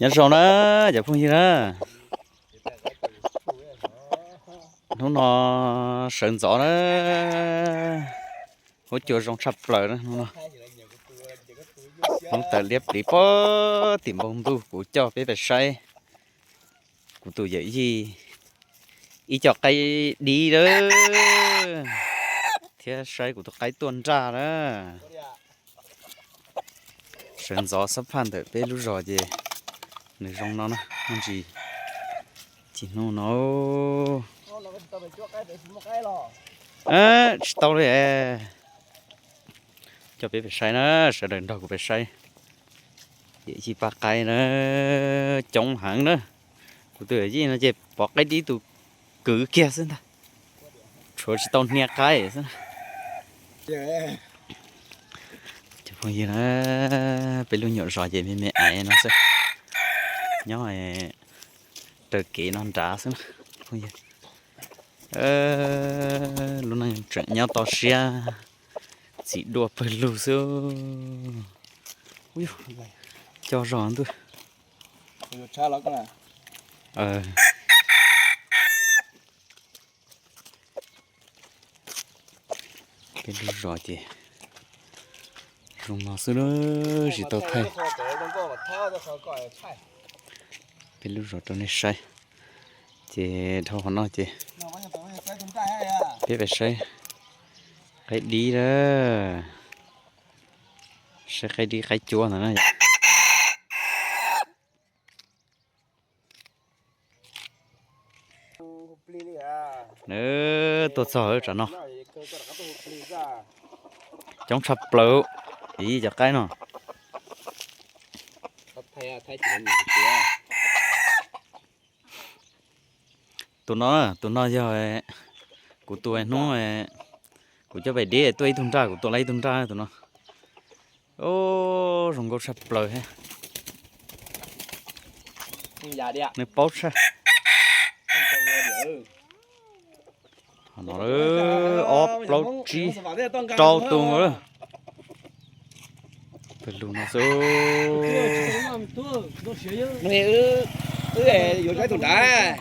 Nyob zoo na, cov phooj ywg na, hnub no sawv ntxov na, huab cua zoo tshaj plaws na hnub no. Hmoob tawm liab pliv pob tim npoo ntuj, kuv coj peb pais saib kuv tus yawm yij ib co qaib dib lawm thiab saib kuv tus qaib tuaj nraj na. Sawv ntxov xab phaj ntawm peb lub zos ces nws zoo no na, muaj ntsis ci hnub no. Tsis tau li. Coj peb pem saib na, sawv daws nrog kuv pem saib. Yawm yij pab qaib na, coob heev na. Kuv tus yawm yij no ces pov qaib dib tus kwv kiag xwb ntag, tshuav tsis tau hnia qaib xwb. Cov phooj ywg na, peb lub nyuam zos ces me me aiv no xwb, nyob raws kev no nrad xwb na. Phooj ywg, lub neej tseem nyob toj siab, txiv duaj pawg lug xwb. Coj zog ntuj. Peb lub zos ces zoo no xwb, tsis tau thaij. Peb lub zos rau nej saib, ces dhau qhov no ces peb pais saib qaib dib lawm, saib qaib dib qaib cuab ntawd na. Nws tuaj txog tsam no, coob tshaj plaws ib cov qaib no. Tus no, tus no yog kuv tus hnub, kuv coj pem dib tuaj ib tug nraj, kuv tua lawm ib tug nraj tus no. Zoo nkauj tshaj plaws thiab. Nws paub tshaj. Ob plaub tsib rau tus lawm. Pawg lug no xwb. Yuav saib tus nrad.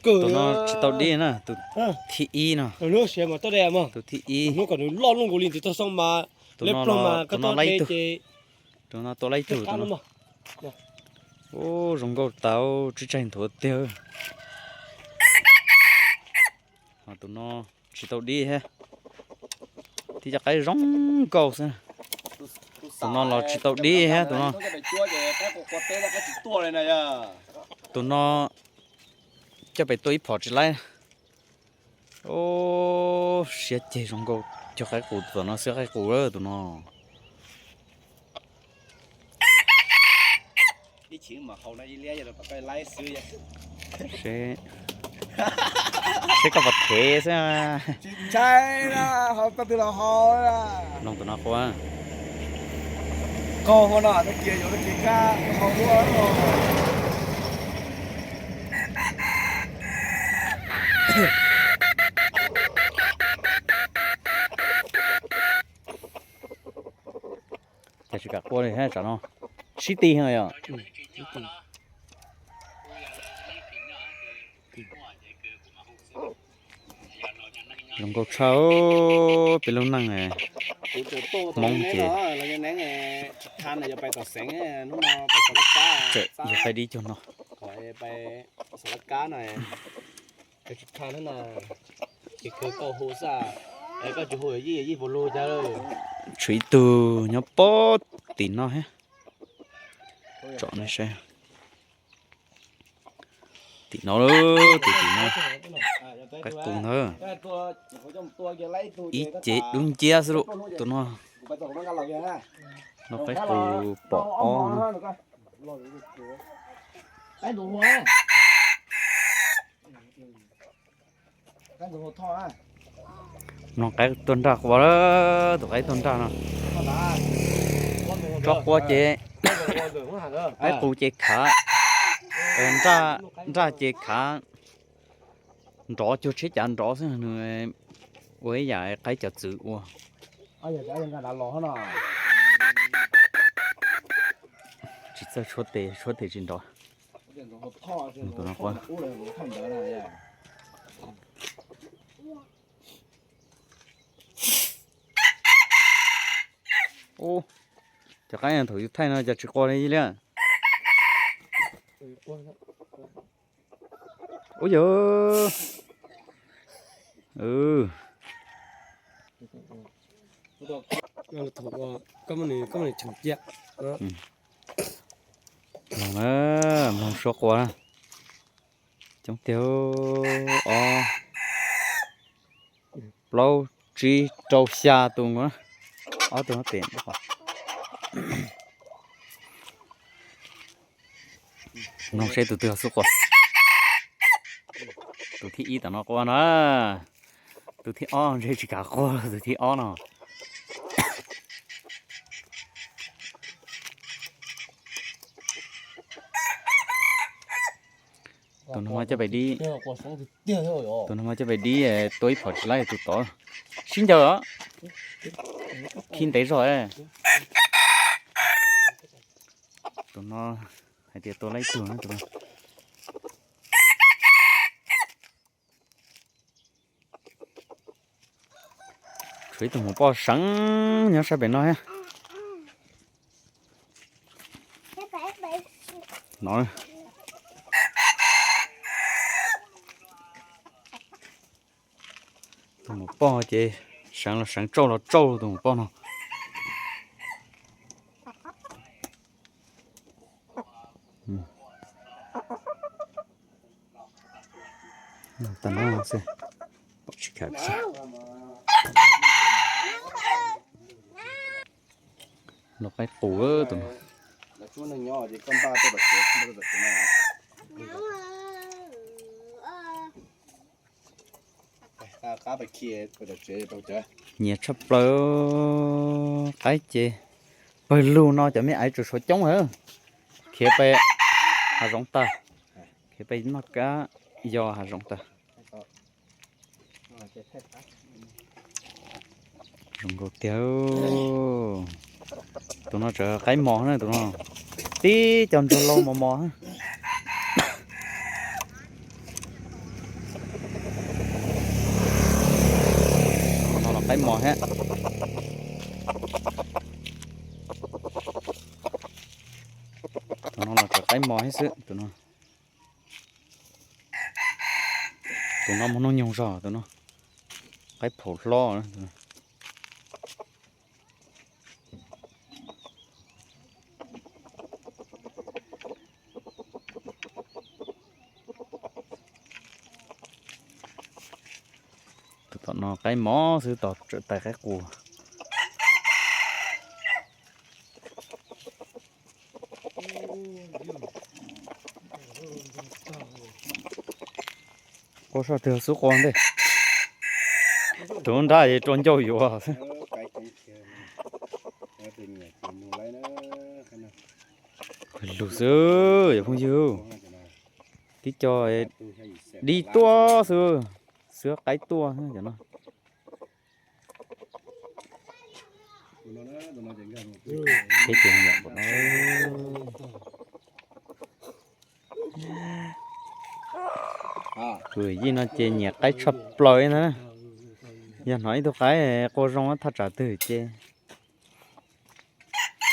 Tus no tsis tau dib na, tus thib ib no. Tus thib ib. Tus no, tus no laib tug. Tus no tua laib tug. Ub, zoo nkauj tas, tsib tsaig nthuav tiag. Ho tus no tsis tau dib thiab. Tib cov qaib zoo nkauj xwb. Tus no los tsis tau dib thiab tus no. Tus no coj pem tua ib phom tsis laib. Ub, siab ceg zoo nkauj, cog qaib qus tom no xwb, qaib qus tus no. Seb koj puas thev xwb. Mloog tus no quaj. Cas tsis kam quaj li thiab tsam no. Sib ti yog. Zoo nkauj tshaj peb lub neej Hmoob ces. Tseem yog qaib dib cuag no. Tshuav ib tug nyob pob tim no thiab. Tsom nej saib. Tim no, tus tim no, qaib qus ntawd. Ib ce dub nciab xwb lauj, tus no. No qaib qus pom ob no. Mloog qaib tuaj nraj quaj, tus qaib tuaj nraj no. Tso quaj ces qaib qus ces khav, nraj ces khav, nrov cuag tsheb cav nrov xwb, nws ua ib yam qaib cov txwv ua. Txawj tshuab tes, tshuab tes tsis nrov. Tus no qua. Ub, cov qaib thaum yus thaij no cas tsis qua li li. Ub yog. Mloog na, mloog suab qua na. Coob tiag, ob, plaub, tsib, rau, xya tus nkaus na. Ob tug no tes. Mloog seb tus twg xub qua. Tus thib ib tom no qua na. Tus thib ob ntshe tsis kam qua tus thib ob no. Tus no mas coj pais dib. Tus no mas coj pais dib, tua ib phom tsis laib tus tod. Sib ncaws os. Khi ntev zog. Tus no hais tias tua laib tug na tus no. Tshuav ib tug maum poj seev nyob sab pem no thiab. No, tus maum poj ces seev los seev, tsauj los tsauj tus maum poj no. Tsis khav, los qaib qus tus no. Nyiam tshaj plaws, qaib ces pawg lug no cov me aiv tsuas tshuav coob lawm. Khiav pem hav zoov tag, khiav pem noj kab yos hav zoov tag. Zoo nkauj tiag. Tus no tseem qaib mos na tus no. Tib co ntsuag lau mos mos. Tus no los qaib mos thiab. Tus no los tseem qaib mos thiab xwb tus no. Tus no muaj hnub nyoog zog tus no. Qaib phaum hlob. Tus tom no qaib mos xwb, tos tsawm tais qaib qus. Qua soj twg xub qua ntej. Tus nrab es rua ncauj yuav. Lug xwb yog phooj ywg. Tib co dib tuaj xwb, xwb qaib tuaj cov no. Peb ces nyiam npaum no. Kwv yij no ces nyiam qaib tshaj plaws na. Yog hnov ib tug qaib qua zoo thaj tsam twg ces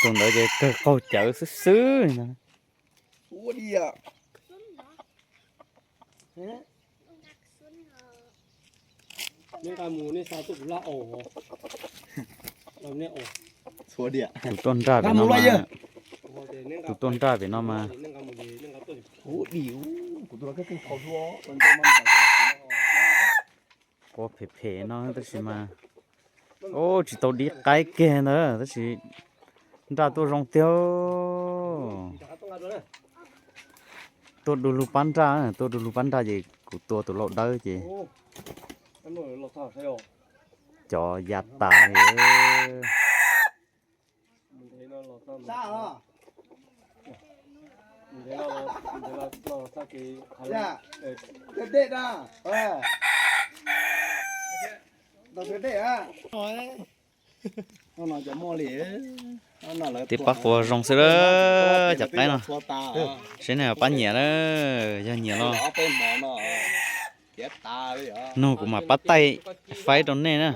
tus ntawd ces kawg qaug cawv xwb xwb li no. Tus tuaj nraj pem no mas, tus tuaj nraj pem no mas. Qua phem phem no tab sis mas, tsis tau dib qaib kiag ntawd tab sis nraj tuaj zoo tiag. Tuaj du lug pab nraj, tuaj du lug pab nraj ces kuv tua tus lau dawb ces cov ya tas li. Tib pab qua zoo xwb lawm cov qaib no. Seb nej pab nyiam na, yog nyiam los nug kuv mam pab taij faib rau nej na.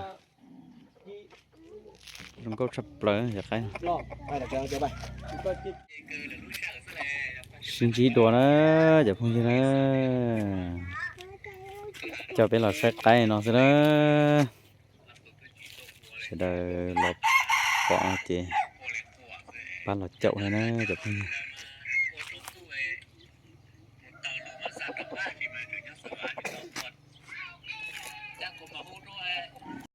Zoo nkauj tshaj plaws cov qaib. Sib ntsib dua na cov phooj ywg na. Coj peb los saib qaib no xwb na. Sawv daws los pom no ces pab los caum thiab na cov phooj ywg.